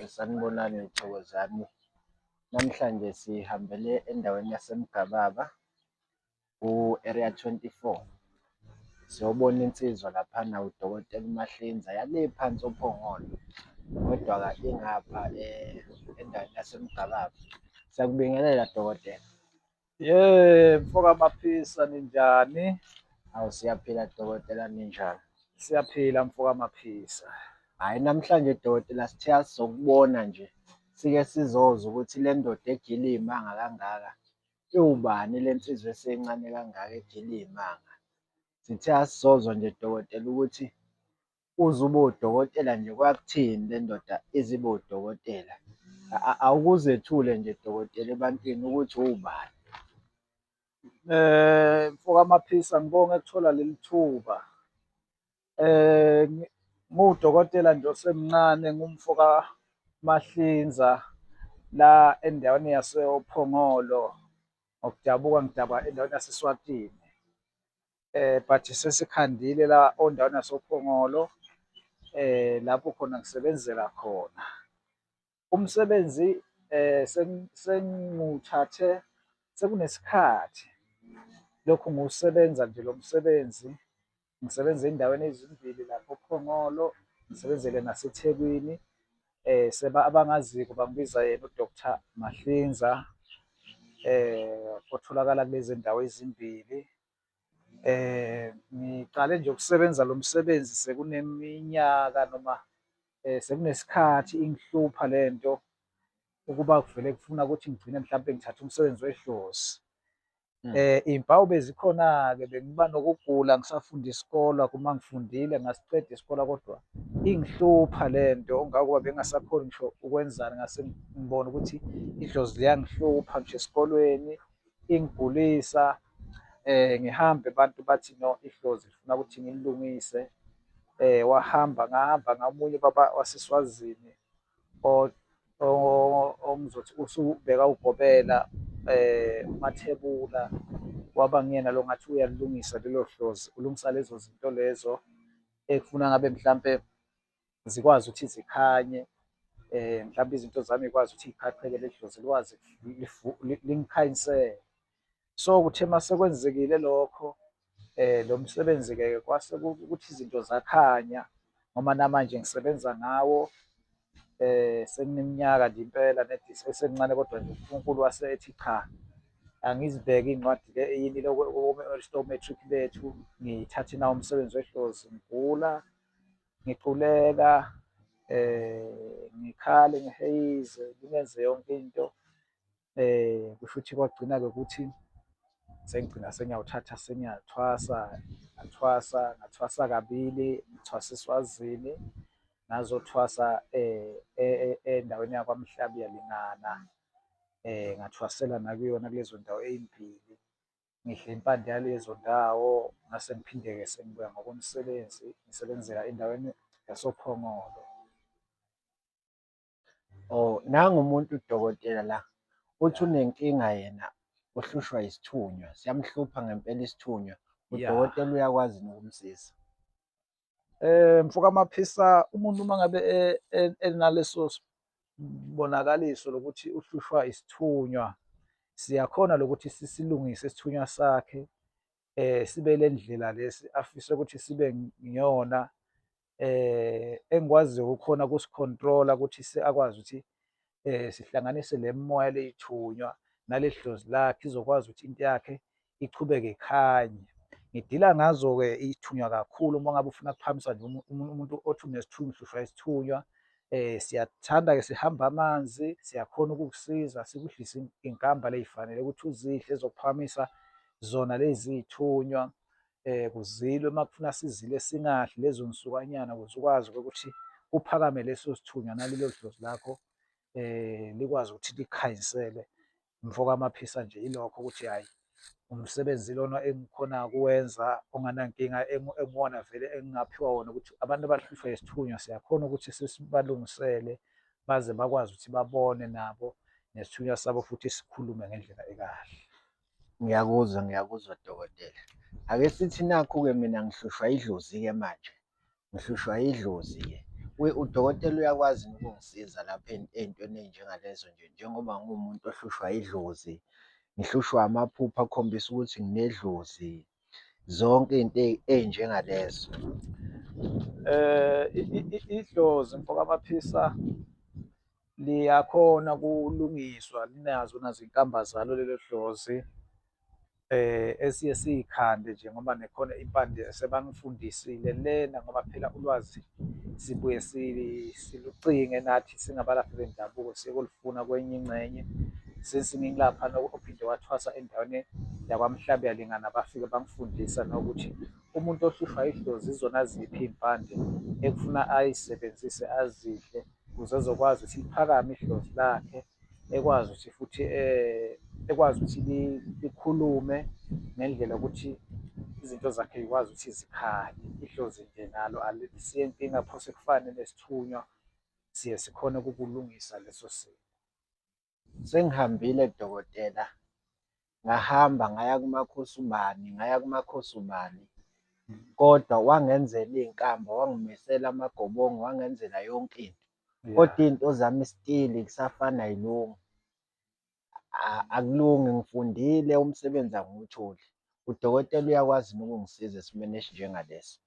Sanibonani, Thokozani. Namhlanje sihambele endaweni yaseMgababa ku-Area 24. Siyobona insizwa laphana uDokotela uMahlinza yale phansi oPhongolo, kodwa-ke ingapha endaweni yaseMgababa. Siyakubingelela dokotela. Ye, mfoka Maphisa, ninjani? Awu, siyaphila dokotela, ninjani? Siyaphila, mfoka Maphisa. Hhayi, namhlanje dokotela sithe asizokubona nje, sike sizozwa ukuthi le ndoda egila iy'manga kangaka iwubani, le nsizwa esencane kangaka egila iy'manga. Sithe asizozwa nje dokotela ukuthi uze ube udokotela nje kwakuthini le ndoda ize ibe udokotela. Awukuzethule nje dokotela ebantwini ukuthi uwubani. Mfoka Maphisa, ngibonge ukuthola leli thuba. Ngiwudokotela nje osemncane, ngumfoka Mahlinza la endaweni yaseOphongolo. Ngokudabuka ngidabuka endaweni yaseSwatini. But sesikhandile la ondaweni yasoPhongolo lapho khona ngisebenzela khona. Umsebenzi sengiwuthathe sekunesikhathi lokhu ngiwusebenza nje lo msebenzi. Ngisebenza ey'ndaweni ezimbili lapha oPhongolo, ngisebenzele naseThekwini. Abangaziyo bangibiza yena u-Doctor Mahlinza otholakala kulezi ndawo ezimbili. Ngiqale nje ukusebenza lo msebenzi sekuneminyaka noma sekunesikhathi ingihlupha le nto ukuba kuvele kufuna ukuthi ngigcine mhlampe ngithathe umsebenzi wedlozi. Iy'mpawu bezikhona-ke, bengiba nokugula ngisafunda isikole, kuma ngifundile ngasiqeda isikole kodwa ingihlupha le nto ongakuba bengingasakhoni ngisho ukwenzani, ngase ngibona ukuthi idlozi liyangihlupha ngisho esikolweni, ingigulisa. Ngihambe abantu bathi no, idlozi lifuna ukuthi ngililungise. Wahamba ngahamba ngamunye ubaba waseSwazini ongizothi usubheka ugobela uMathebula, waba nguyena lo ngathi uyalilungisa lelo dlozi, ulungisa lezo zinto lezo ekufuna ngabe mhlampe zikwazi ukuthi zikhanye, mhlampe izinto zami y'kwazi ukuthi y'qhaqheke leli dlozi likwazi lingikhanyisele. So, kuthe uma sekwenzekile lokho lo msebenzi-ke kwase ukuthi izinto zakhanya ngoba namanje ngisebenza ngawo sekuneminyaka nje impela esemncane kodwa nje uNkulunkulu wase ethi cha, angizibheke iy'ncwadi le yini o-matric bethu ngithathe nawo umsebenzi wedlozi ngigula, ngiquleka, ngikhale, ngiheyize, ngingenze yonke into. Kusho ukuthi kwagcina-ke ukuthi sengigcina sengiyawuthatha sengiyathwasa, ngathwasa, ngathwasa kabili, ngithwasa eSwazini, ngazothwasa endaweni yakwaMhlabuyalingana, ngathwasela nakuyona kulezo ndawo ey'mbili. Ngidla impande yalezo ndawo ngase ngiphinde-ke sengibuya ngokomsebenzi, ngisebenzela endaweni yasoPhongolo. Oh, nangu umuntu dokotela la uthi unenkinga yena, uhlushwa isithunywa, siyamhlupha ngempela isithunywa. Udokotela uyakwazi nokumsiza? Mfoka Maphisa, umuntu uma ngabe enaleso sibonakaliso lokuthi uhlushwa isithunywa, siyakhona lokuthi sisilungise isithunywa sakhe, sibe le ndlela lesi afise ukuthi sibe ngiyona. Engikwaziyo ukukhona ukusikhontrola ukuthi akwazi ukuthi sihlanganise le mimoya leyithunywa nale dlozi lakhe izokwazi ukuthi into yakhe ichubeke ikhanye. Ngidila ngazo-ke iy'thunywa kakhulu uma ngabe ufuna ukuphakamisa nje umuntu othi unesithunywa, uhlushwa isithunywa, siyathanda-ke sihamba amanzi, siyakhona ukukusiza sikudlise iy'nkamba ley'fanele ukuthi uzidle ezokuphakamisa zona lezi iy'thunywa. Kuzilwe uma kufuna sizile singadli lezo nsukanyana ukuze ukwazi ukuthi kuphakame leso sithunywa nalelo dlozi lakho likwazi ukuthi likhanyisele. Mfoka Maphisa nje ilokho ukuthi hhayi umsebenzi lona engikhona ukuwenza onganankinga enguwona vele engingaphiwa wona ukuthi abantu abahlushwa isithunywa siyakhona ukuthi sesibalungisele baze bakwazi ukuthi babone nabo nesithunywa sabo futhi sikhulume ngendlela ekahle. Ngiyakuzwa, ngiyakuzwa dokotela. Ake sithi nakhu-ke mina ngihlushwa idlozi-ke manje, ngihlushwa idlozi-ke. Udokotela uyakwazi yini ukungisiza lapha ey'ntweni ey'njengalezo nje, njengoba ngiwumuntu ohlushwa idlozi, ngihlushwa amaphupho akhombisa ukuthi nginedlozi, zonke iy'nto ey'njengalezo. Idlozi mfokaMaphisa liyakhona ukulungiswa, linazo nazo iy'nkamba zalo lelo dlozi esiye siyikhande nje ngoba nekhona impande sebangifundisile lena ngoba phela ulwazi sibuye silucinge nathi singabalaphi bendabuko siye kolufuna kwenye ingxenye. Since ngilaphana ophinde wathwasa endaweni yakwaMhlabuyalingana bafike bangifundisa nokuthi umuntu ohlushwa idlozi izona ziphi iy'mpande ekufuna ayisebenzise azidle ukuze ezokwazi ukuthi liphakame idlozi lakhe, ekwazi ukuthi futhi ekwazi ukuthi likhulume ngendlela yokuthi izinto zakhe y'kwazi ukuthi zikhanye. Idlozi nje nalo alisiyo inkinga phose kufane nesithunywa, siye sikhone ukukulungisa leso simo. Sengihambile dokotela, ngahamba ngaya kumakhosi ubani, ngaya kumakhosi ubani, kodwa wangenzela iy'nkamba, wangimisela amagobongo, wangenzela yonke into. Kodwa iy'nto zami still kusafana ayilungi. Akulungi, ngifundile umsebenzi angiwutholi. Udokotela uyakwazi yini ukungisiza esimeni esinjengaleso?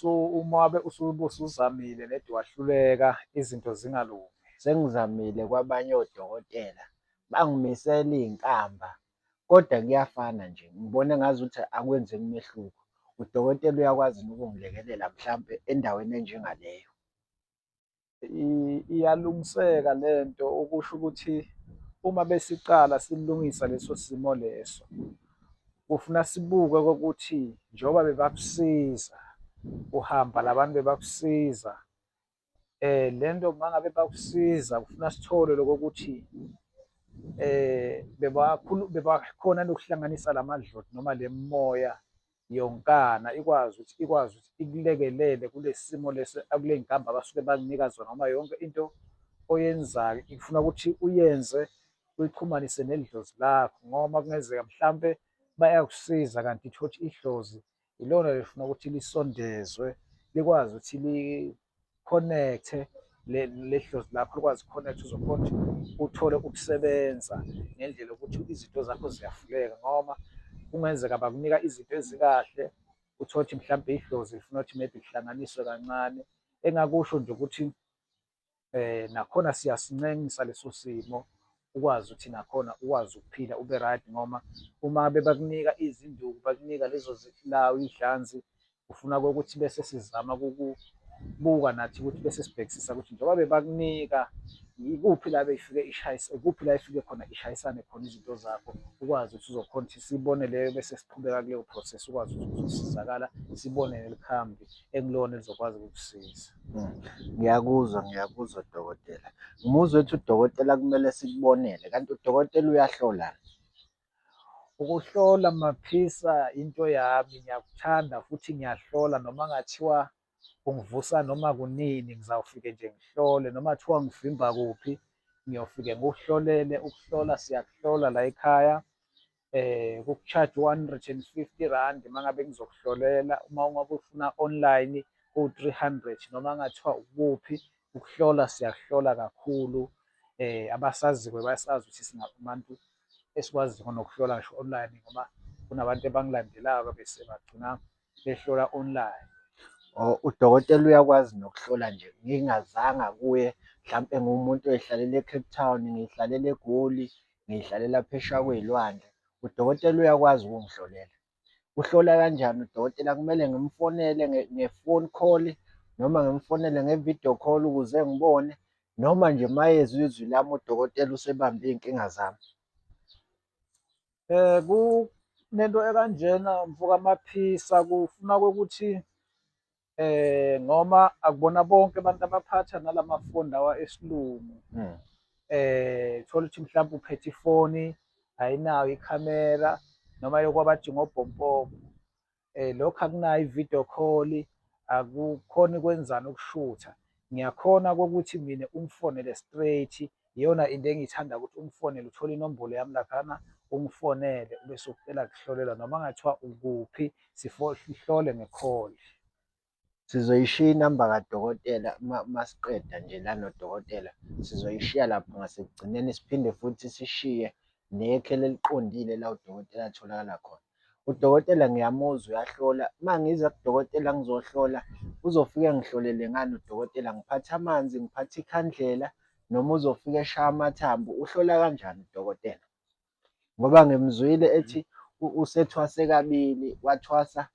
Uma wabe usuzamile nedi wahluleka izinto zingalungi. Sengizamile kwabanye odokotela, bangimisela iy'nkamba kodwa kuyafana nje, ngibona engazuthi akwenzeki umehluko. Udokotela uyakwazi yini ukungilekelela mhlampe endaweni enjengaleyo? Iyalungiseka lento okusho ukuthi uma besiqala silungisa leso simo leso, kufuna sibuke kokuthi njengoba bebakusiza uhamba la bantu bebakusiza le nto uma ngabe bakusiza kufuna sithole lokho ukuthi bebakhona nokuhlanganisa la madloti noma le moya yonkana ikwazi ukuthi ikwazi ukuthi ikulekelele kule simo lesi akule y'nkambi abasuke bakunika zona ngoba yonke into oyenzayo ifuna ukuthi uyenze uyixhumanise nedlozi lakho ngoba kungenzeka mhlampe bayakusiza kanti uthole ukuthi idlozi ilona lifuna ukuthi lisondezwe likwazi ukuthi connect-e le dlozi lakho likwazi uku-connect-a uzokhona ukuthi uthole ukusebenza ngendlela yokuthi izinto zakho ziyavuleka ngoba kungenzeka bakunika izinto ezikahle uthole ukuthi mhlawumbe idlozi lifuna ukuthi maybe lihlanganiswe kancane. Engakusho nje ukuthi nakhona siyasincengisa leso simo ukwazi ukuthi nakhona ukwazi ukuphila ube right ngoba uma bebakunika izinduku bakunika lezo zilawu idlanzi ufuna ukuthi bese sizama ukubuka nathi ukuthi bese sibhekisisa ukuthi njengoba bebakunika ikuphi la beyifike ishayise ikuphi la ifike khona ishayisane khona izinto zakho ukwazi ukuthi uzokhona ukuthi sibone leyo bese siqhubeka kuleyo process ukwazi ukuthi uzosizakala sibone nelikhambi engilona elizokwazi ukukusiza. Ngiyakuzwa, ngiyakuzwa dokotela. Ngimuzwa ethi udokotela kumele sikubonele, kanti udokotela uyahlola? Ukuhlola Maphisa into yami ngiyakuthanda futhi ngiyahlola noma ngathiwa ungivusa noma kunini ngizawufike nje ngihlole noma kuthiwa ngivimba kuphi ngiyofike ngikuhlolele. Ukuhlola siyakuhlola la ekhaya kuku-charge R150 uma ngabe ngizokuhlolela, uma ungabe ufuna online kuwu-300 noma kungathiwa ukuphi. Ukuhlola siyakuhlola kakhulu abasaziyo bayasazi ukuthi singabantu esikwaziyo nokuhlola ngisho online ngoba kunabantu abangilandelayo bese bagcina behlola online. Oh, udokotela uyakwazi nokuhlola nje ngingazanga kuye, mhlampe ngiwumuntu oy'hlalela e-Cape Town, ngiy'hlalela eGoli, ngiy'hlalela phesheya kwey'lwandle. Udokotela uyakwazi ukungihlolela. Uhlola kanjani udokotela? Kumele ngimfonele nge-phone call noma ngimfonele nge-video call ukuze ngibone noma nje uma ezwa izwi lami udokotela usebambe iy'nkinga zami? Kunento ekanjena mfokaMaphisa kufuna ukuthi ngoba akubona bonke abantu abaphatha nalamafoni lawa esilungu. Thola ukuthi mhlawumbe uphethe ifoni ayinayo ikhamera noma yokwabajinga obhompopo. Lokhu akunayo i-video call, akukhoni kwenzani ukushutha. Ngiyakhona kokuthi mina ungifonele straight, iyona into engiyithanda ukuthi ungifonele uthole inombolo yami laphana ungifonele ubese ucela kuhlolelwa noma kungathiwa ukuphi sihlole nge-call. Sizoyishiya inamba kadokotela masiqeda nje la nodokotela, sizoyishiya lapha ngasekugcineni siphinde futhi sishiye nekheli eliqondile la udokotela atholakala khona. Udokotela ngiyamuzwa uyahlola, uma ngiza kudokotela ngizohlola uzofike engihlolele ngani udokotela? Ngiphathe amanzi, ngiphathe ikhandlela noma uzofike eshaye amathambo, uhlola kanjani udokotela? Ngoba ngimzwile ethi usethwase kabili, wathwasa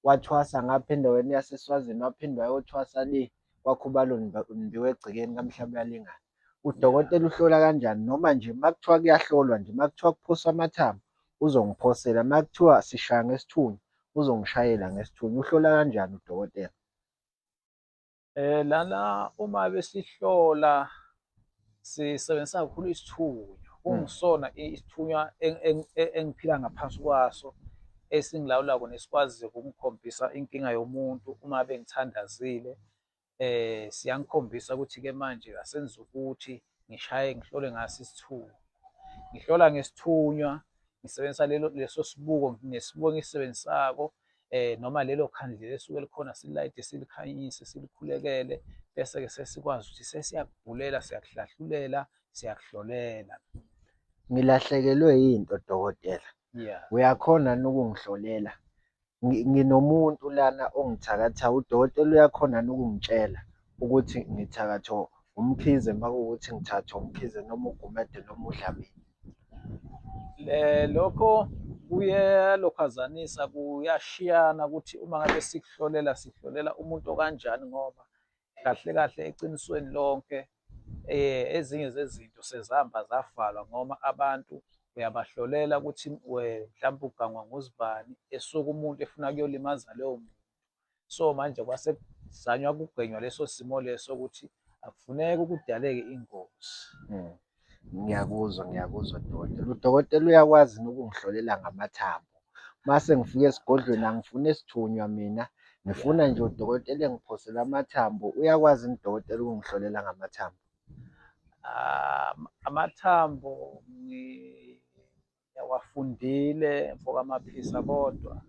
wathwasa ngapha endaweni yaseSwazini waphinde wayothwasa le kwaKhubalo Mbiwa egcekeni kaMhlabuyalingana. Udokotela uhlola kanjani noma nje uma kuthiwa kuyahlolwa nje, uma kuthiwa kuphoswa amathambo uzongiphosela, uma kuthiwa sishaya ngesithunywa uzongishayela ngesithunywa. Uhlola kanjani udokotela? Lana uma besihlola sisebenzisa kakhulu isithunywa, kungisona isithunywa engiphila ngaphansi kwaso esingilawulako nesikwaziyo ukungikhombisa inkinga yomuntu uma bengithandazile. Siyangikhombisa ukuthi-ke manje asenze ukuthi ngishaye ngihlole ngaso isithunywa. Ngihlola ngesithunywa ngisebenzisa lelo leso sibuko nesibuko engisisebenzisako noma lelo khandlela esuke likhona silayide silikhanyise silikhulekele bese-ke sesikwazi ukuthi sesiyakubhulela siyakuhlahlulela siyakuhlolela. Ngilahlekelwe yinto dokotela. Yeah. Uyakhona yini ukungihlolela? Nginomuntu lana ongithakathayo, udokotela uyakhona yini ukungitshela ukuthi ngithakathwa uMkhize uma kuwukuthi ngithathwa uMkhize noma uGumede noma uDlamini? Lokho kuyalokhazanisa kuyashiyana ukuthi uma ngabe sikuhlolela sihlolela umuntu okanjani ngoba kahle kahle eqinisweni lonke ezinye zezinto sezihamba zavalwa ngoba abantu uyabahlolela ukuthi mhlawumbe ugangwa nguzibani esuke umuntu efuna kuyolimaza loyo muntu. So manje kwase kuzanywa kugwenywa leso simo leso ukuthi akufuneki kudaleke ingozi. Ngiyakuzwa, ngiyakuzwa dokotela. Udokotela uyakwazi yini ukungihlolela ngamathambo? Mase ngifika esigodlweni angifuni sithunywa mina, ngifuna nje udokotela engiphosele amathambo. Uyakwazi yini udokotela ukungihlolela ngamathambo? Amathambo ngiyawafundile mfokaMaphisa kodwa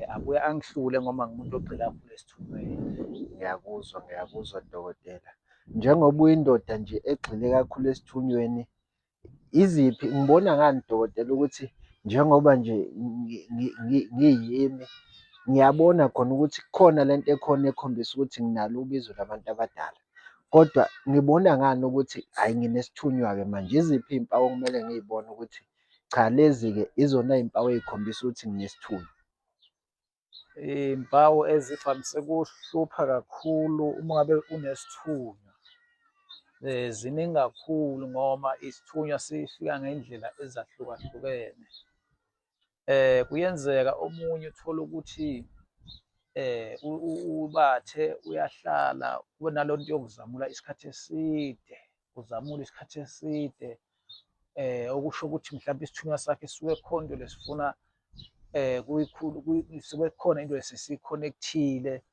abuye angihlule ngoba ngimuntu ogxila kakhulu esithunyweni. Ngiyakuzwa, ngiyakuzwa dokotela. Njengoba uyindoda nje egxile kakhulu esithunyweni, iziphi ngibona ngani dokotela ukuthi njengoba nje ngiyimi ngiyabona khona ukuthi kukhona lento ekhona ekhombisa ukuthi nginalo ubizo labantu abadala. Kodwa ngibona ngani ukuthi hhayi nginesithunywa-ke manje, iziphi iy'mpawu okumele ngiy'bone ukuthi cha lezi-ke izona y'mpawu ey'khombisa ukuthi nginesithunywa? Iy'mpawu ezivamise ukuhlupha kakhulu uma ngabe unesithunywa ziningi kakhulu ngoba isithunywa sifika ngey'ndlela ezahlukahlukene. Kuyenzeka omunye uthole ukuthi ubathe uyahlala kunaloo nto yokuzamula isikhathi eside, uzamula isikhathi eside okusho ukuthi mhlawumbe isithunywa sakhe sisuke kukhona into lesifuna kusuke kukhona into esesiyikhonekthile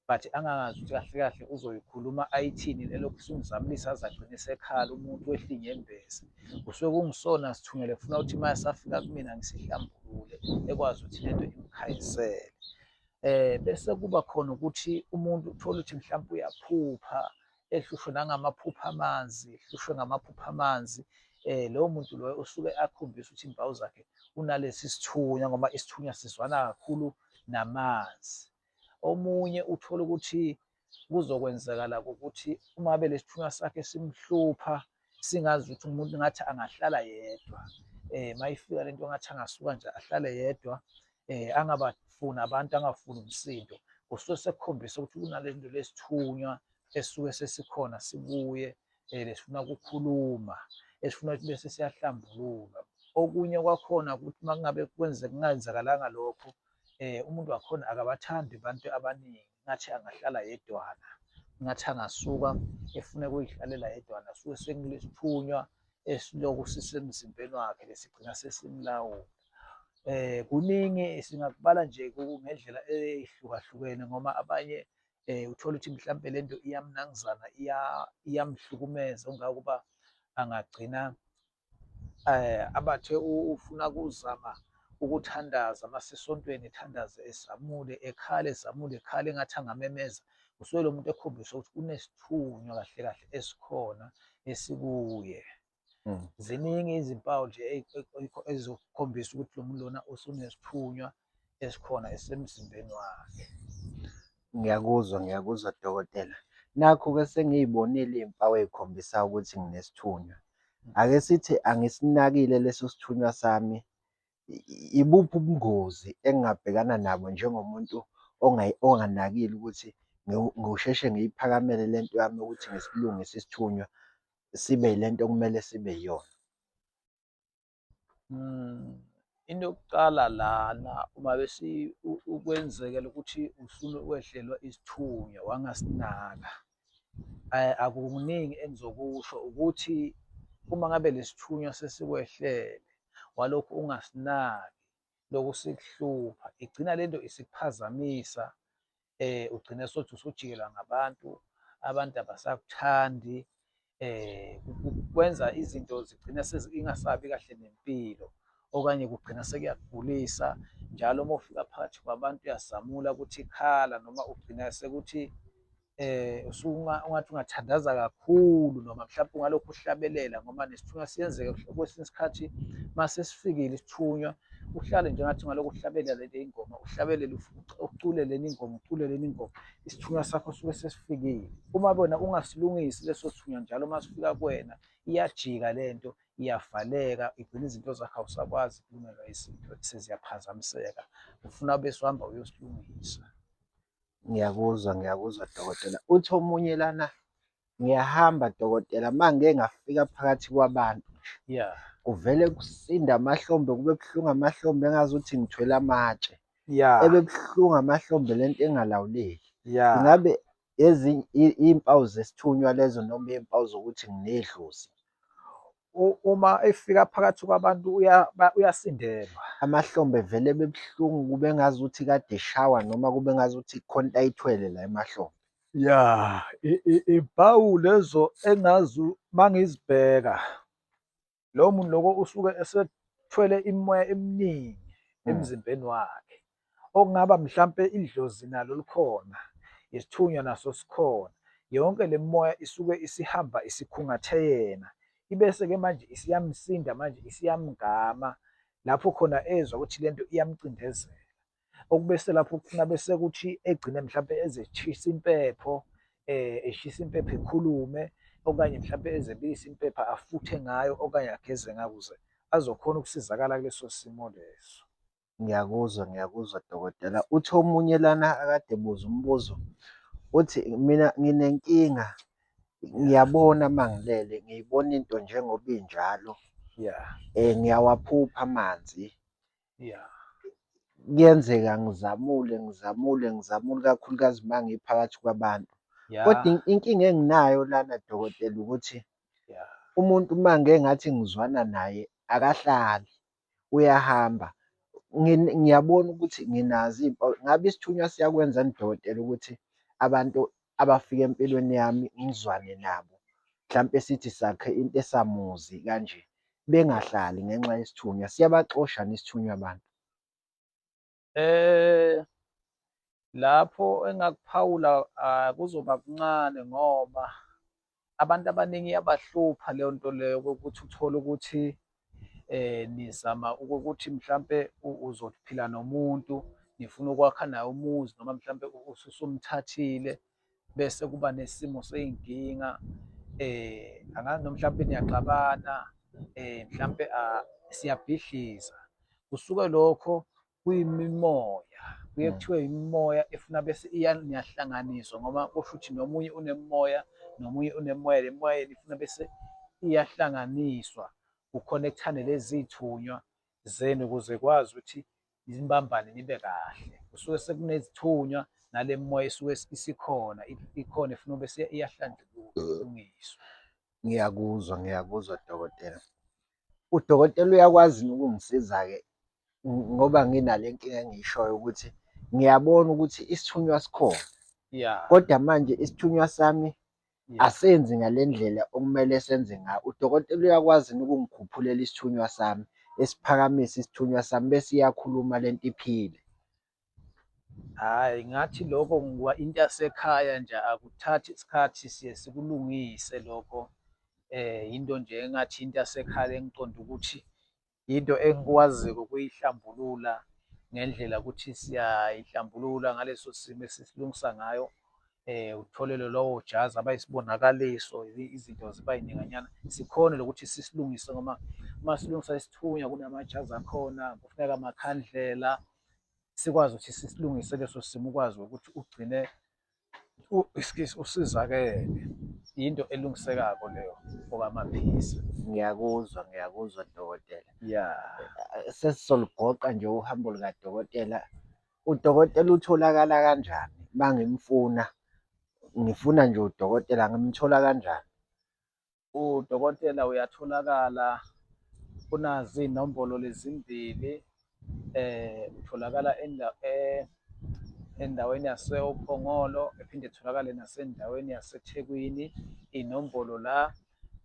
but angangazi ukuthi kahle kahle uzoyikhuluma ayithini elokhu isumzamulisa aze agcine esekhala umuntu wehla inyembezi. Kusuke kungisona sithunyelwe kufuna ukuthi uma esafika kumina ngisihlambulule ekwazi ukuthi lento imkhanyisele. Bese kuba khona ukuthi umuntu uthole ukuthi mhlawumbe uyaphupha ehlushwe nangamaphupho amanzi, ehlushwe ngamaphupho amanzi. Lowo muntu loyo usuke akhombisa ukuthi iy'mpawu zakhe unalesi sithunywa ngoba isithunywa sizwana kakhulu namanzi. Omunye uthole ukuthi kuzokwenzakala ukuthi uma ngabe lesithunywa sakhe simhlupha singazi ukuthi umuntu ngathi angahlala yedwa mayifika lento ngathi angasuka nje ahlale yedwa angabafuni abantu angafuni umsindo, kusuke sekukhombisa ukuthi kunale nto lesithunywa esisuke sesikhona sibuye lesifuna ukukhuluma esifuna ukuthi bese siyahlambululwa. Okunye kwakhona ukuthi uma kungabe kwenzeka kungenzakalanga lokho umuntu wakhona akabathandi abantu abaningi ngathi angahlala yedwana, ngathi angasuka efuna ukuyihlalela yedwana suke sekulesithunywa esiloku sisemzimbeni wakhe lesigcina sesimlawula. Kuningi singakubala nje ngendlela ey'hlukahlukene ngoba abanye uthole ukuthi mhlampe le nto iyamnangizana iyamhlukumeza kangangokuba angagcina abathe ufuna ukuzama ukuthandaza masesontweni ethandaze ezamule ekhale ezamule ekhale engathi angamemeza, usuke lo muntu ekhombisa ukuthi unesithunywa kahle kahle esikhona esikuye. Ziningi izimpawu nje ezizokukhombisa ukuthi lo muntu lona usunesithunywa esikhona esisemzimbeni wakhe. Ngiyakuzwa, ngiyakuzwa dokotela. Nakhu-ke sengiy'bonile iy'mpawu ey'khombisa ukuthi nginesithunywa. Ake sithi angisinakile leso sithunywa sami, ibuphi ubungozi engingabhekana nabo njengomuntu onganakile ukuthi ngisheshe ngiyiphakamele le nto yami yokuthi ngisilungise isithunywa sibe yile nto okumele sibe yiyona? Into yokuqala lana uma bese ukwenzekela ukuthi ufuna ukwehlelwa isithunywa wangasinaka, akukuningi engizokusho ukuthi uma ngabe lesithunywa sesikwehlele walokhu ungasinaki, lokhu sikuhlupha, igcina lento isikuphazamisa ugcine sothi usujikelwa ngabantu, abantu abasakuthandi, kwenza izinto zigcine ingasabi kahle nempilo okanye kugcina sekuyakugulisa. Njalo uma ufika phakathi kwabantu uyazamula ukuthi khala noma ugcina sekuthi ungathi ungathandaza kakhulu noma mhlawumpe ungalokhu uhlabelela ngoba nesithunywa siyenzeka kwesinye isikhathi mase sifikile isithunywa uhlale nje ngathi ungalokhu uhlabelela le ingoma, uhlabelele ucule lena ingoma, ucule lena ingoma, isithunywa sakho suke sesifikile. Uma wena ungasilungisi leso sithunywa njalo uma sifika kuwena iyajika le nto, iyavaleka, igcina izinto zakho awusakwazi ukulungelwa izinto seziyaphazamiseka. Ufuna bese uhamba uyosilungisa. Ngiyakuzwa, ngiyakuzwa dokotela. Uthi omunye lana, ngiyahamba dokotela uma ngike ngafika phakathi kwabantu nje, kuvele kusinde amahlombe kube buhlungu amahlombe engazuthi ngithwele amatshe. Ebe buhlungu amahlombe lento engalawuleki. Ingabe ezinye iy'mpawu zesithunywa lezo noma iy'mpawu zokuthi nginedlozi? Uma efika phakathi kwabantu uyasindelwa. Amahlombe vele ebebuhlungu kube ngazuthi kade eshawa noma kube ngazuthi kukhona into ayithwele la emahlombe. Ya, iy'mpawu lezo engazi uma ngizibheka, lowo muntu loko usuke esethwele imimoya eminingi emzimbeni wakhe. Okungaba mhlampe idlozi nalo likhona, isithunywa naso sikhona. Yonke le mimoya isuke isihamba isikhungathe yena, ibese-ke manje isiyamsinda manje isiyamgama lapho khona ezwa ukuthi le nto iyamcindezela. Okubese lapho kufuna bese kuthi egcine mhlampe ezeshisa impepho, eshisa impepho ekhulume okanye mhlampe ezebilisa impepho afuthe ngayo okanye ageze ngayo ukuze azokhona ukusizakala kuleso simo leso. Ngiyakuzwa, ngiyakuzwa dokotela. Uthi omunye lana akade ebuza umbuzo, uthi mina nginenkinga, ngiyabona uma ngilele, ngiyibona into njengoba injalo. Ngiyawaphupha amanzi. Kuyenzeka ngizamule, ngizamule, ngizamule, ikakhulukazi uma ngiphakathi kwabantu. Kodwa inkinga enginayo lana dokotela ukuthi umuntu uma ngike ngathi ngizwana naye akahlali. Uyahamba. Ngiyabona ukuthi nginazo iy'mpawu. Ngabe isithunywa siyakwenza yini dokotela ukuthi abantu abafika empilweni yami ngizwane nabo, mhlampe sithi sakhe into esamuzi kanje, bengahlali ngenxa yesithunywa. Siyabaxosha yini isithunywa abantu? Lapho engakuphawula kuzoba kuncane ngoba abantu abaningi iyabahlupha leyo nto leyo kokuthi uthole ukuthi nizama ukuthi mhlampe uzophila nomuntu, nifuna ukwakha naye umuzi noma mhlampe usumthathile bese kuba nesimo sey'nkinga angazi noma mhlampe niyaxabana mhlampe siyabhidliza. Kusuke lokho kuyimimoya, kuye kuthiwe imimoya efuna bese niyahlanganiswa ngoba kusho ukuthi nomunye unemimoya nomunye unemimoya, le mimoya yenu ifuna bese iyahlanganiswa kukhonekthane lezi zithunywa zenu ukuze kwazi ukuthi nibambane nibe kahle. Kusuke sekunezithunywa nale mimoya esuke isikhona ikhona ifuna bese iyahlanjulungiswa. Ngiyakuzwa, ngiyakuzwa dokotela. Udokotela uyakwazi yini ukungisiza-ke ngoba nginale nkinga engiyishoyo ukuthi ngiyabona ukuthi isithunywa sikhona. Kodwa manje isithunywa sami asenzi ngale ndlela okumele senze ngayo. Udokotela uyakwazi yini ukungikhuphulela isithunywa sami esiphakamise isithunywa sami bese iyakhuluma lento iphile. Hhayi, ngathi lokho into yasekhaya nje akuthathi isikhathi siye sikulungise lokho. Into nje engathi into yasekhaya engiqonda ukuthi into engikwaziyo ukuyihlambulula ngendlela ukuthi siyayihlambulula ngaleso simo esisilungisa ngayo. Uthole lowo jazi abayisibonakaliso, izinto ziba yininganyana. Sikhone nokuthi sisilungise ngoba uma silungisa isithunywa kunamajazi akhona, kufuneka amakhandlela. Sikwazi ukuthi sisilungise leso simo ukwazi ukuthi ugcine excuse usizakele. Yinto elungisekako leyo okamaphisa. Ngiyakuzwa, ngiyakuzwa dokotela. Ya. Sesizolugoqa nje uhambo lukadokotela. Udokotela utholakala kanjani uma ngimfuna? Ngifuna nje udokotela ngimthola kanjani? Udokotela uyatholakala kunazi iy'nombolo lezimbili utholakala endaweni yaseOphongolo ephinde etholakale nasendaweni yaseThekwini. Iy'nombolo la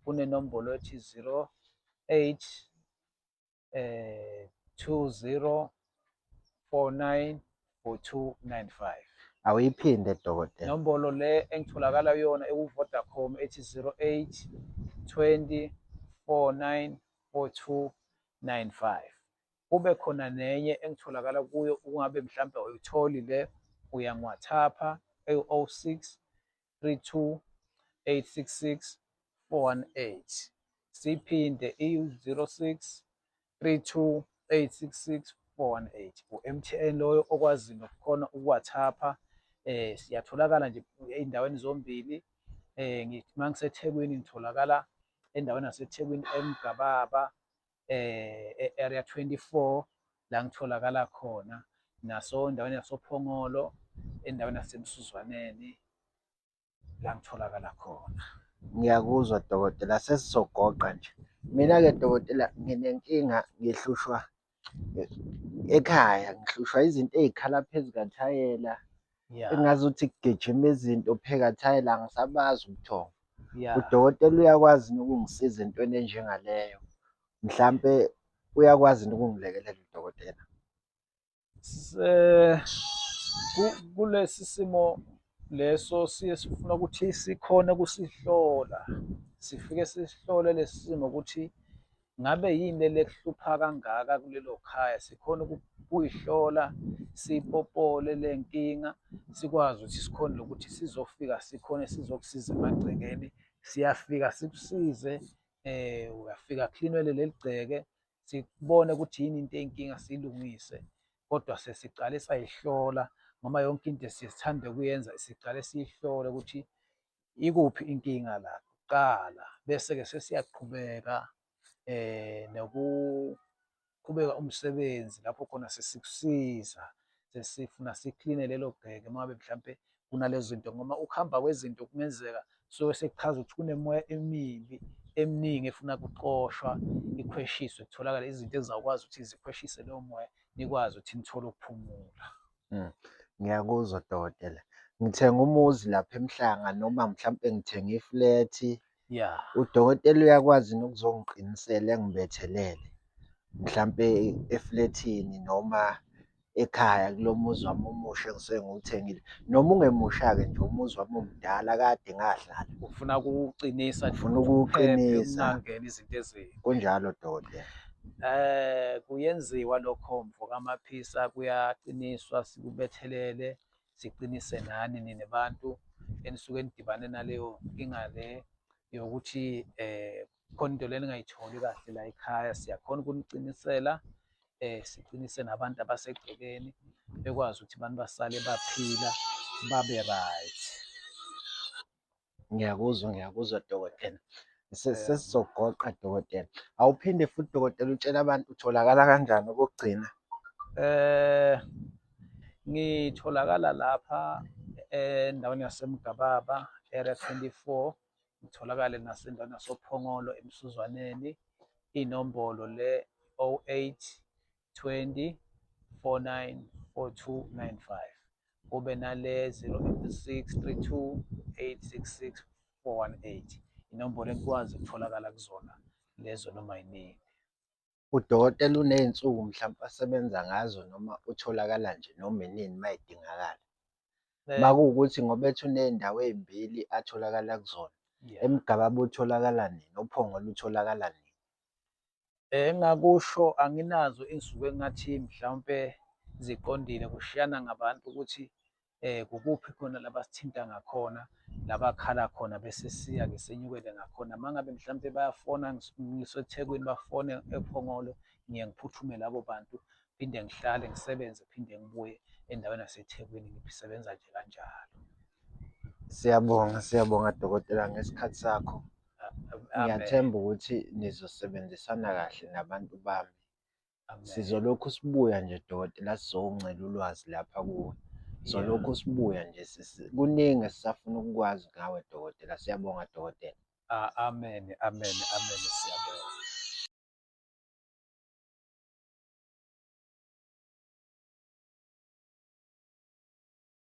kunenombolo ethi 08 20 49 4295. Awuyiphinde dokotela. Inombolo le engitholakala kuyona eku-Vodacom ethi 08 20 49 4295. Kube khona nenye engitholakala kuyo ungabe mhlampe awuyitholi le uyangi-WhatsApp-a ewu-06 32 866 418. Siphinde iyu-06 32 866 418. U-M_T_N loyo okwazi nokukhona uku-WhatsApp-a. Siyatholakala nje ey'ndaweni zombili. Ngithi uma ngiseThekwini ngitholakala endaweni yaseThekwini eMgababa e-Area 24 la ngitholakala khona, naso endaweni yasoPhongolo, endaweni yaseMsuzwaneni la ngitholakala khona. Ngiyakuzwa dokotela, sesizogoqa nje. Mina-ke dokotela nginenkinga ngihlushwa ekhaya, ngihlushwa izinto ey'khala phezu kathayela. Engazuthi kugijima izinto phekathayela angisabazi ubuthongo. Udokotela uyakwazi yini ukungisiza entweni enjengaleyo? Mhlampe uyakwazi yini ukungilekelela udokotela? Kulesi simo leso siye sifuna ukuthi sikhone ukusihlola, sifike sisihlole lesi simo ukuthi ngabe yini le ekuhlupha kangaka kulelo khaya, sikhone ukuyihlola siyipopole le nkinga, sikwazi ukuthi sikhone nokuthi sizofika sikhone sizokusiza emagcekeni. Siyafika sikusize, uyafika kuklinwe leli gceke, sibone ukuthi yini into eyinkinga siyilungise. Kodwa sesiqale sayihlola ngoba yonke into esiye sithande ukuyenza siqale siyihlole ukuthi ikuphi inkinga la kuqala, bese-ke sesiyaqhubeka nokuqhubeka umsebenzi lapho khona sesikusiza sesifuna sikline lelo gceke uma ngabe mhlampe kunalezo zinto, ngoba ukuhamba kwezinto kungenzeka suke sekuchaza ukuthi kunemimoya emibi eminingi efuna kuxoshwa, ikhweshiswe, kutholakale izinto ezizawukwazi ukuthi zikhweshise leyo moya, nikwazi ukuthi nithole ukuphumula. Ngiyakuzwa dokotela. Ngithenga umuzi lapha eMhlanga noma mhlampe ngithenga iflethi. Udokotela uyakwazi yini ukuzongiqinisela engibethelele mhlampe eflethini noma ekhaya kulo muzi wami omusha engisuke ngiwuthengile, noma ungemusha-ke nje umuzi wami omdala kade ngahlala. Ufuna ukuwuqinisa nje Ufuna ukuthi uphephe ukuwuqinisa. kungangeni izinto ezimbi. Kunjalo dokotela. Kuyenziwa lokho mfo kaMaphisa, kuyaqiniswa sikubethelele, siqinise nani nina bantu enisuke nidibane naleyo nkinga le yokuthi khona into le ningayitholi kahle la ekhaya, siyakhona ukuniqinisela, siqinise nabantu abasegcekeni bekwazi ukuthi abantu basale baphila babe right. Ngiyakuzwa, ngiyakuzwa dokotela. Sesizogoqa dokotela. Awuphinde futhi dokotela utshele abantu utholakala kanjani okokugcina? Ngitholakala lapha endaweni yaseMgababa, Area 24, ngitholakale nasendaweni yasoPhongolo eMsuzwaneni. Inombolo le 08 20 49 4295. Kube nale 086 32 866 418. Inombolo engikwazi ukutholakala kuzona lezo noma yinini. Udokotela uney'nsuku mhlampe asebenza ngazo noma utholakala nje noma inini uma edingakala? Uma kuwukuthi ngoba ethi uney'ndawo ey'mbili atholakala kuzona, eMgababa utholakala nini, oPhongolo utholakala nini? Engingakusho anginazo iy'nsuku engingathi mhlawumpe ziqondile, kushiyana ngabantu ukuthi kukuphi khona la basithinta ngakhona, la bakhala khona bese siya-ke senyukele ngakhona. Uma ngabe mhlampe bayafona ngiseThekwini bafone ePhongolo, ngiye ngiphuthume labo bantu, phinde ngihlale ngisebenze, phinde ngibuye endaweni yaseThekwini, ngisebenza nje kanjalo. Siyabonga, siyabonga dokotela ngesikhathi sakho. Amen. Ngiyathemba ukuthi nizosebenzisana kahle nabantu bami. Amen. Sizolokhu sibuya nje dokotela sizoncela ulwazi lapha kuwe. Solokhu sibuya nje kuningi esisafuna ukukwazi ngawe dokotela. Siyabonga dokotela. Ah, amen, amen, amen, siyabonga.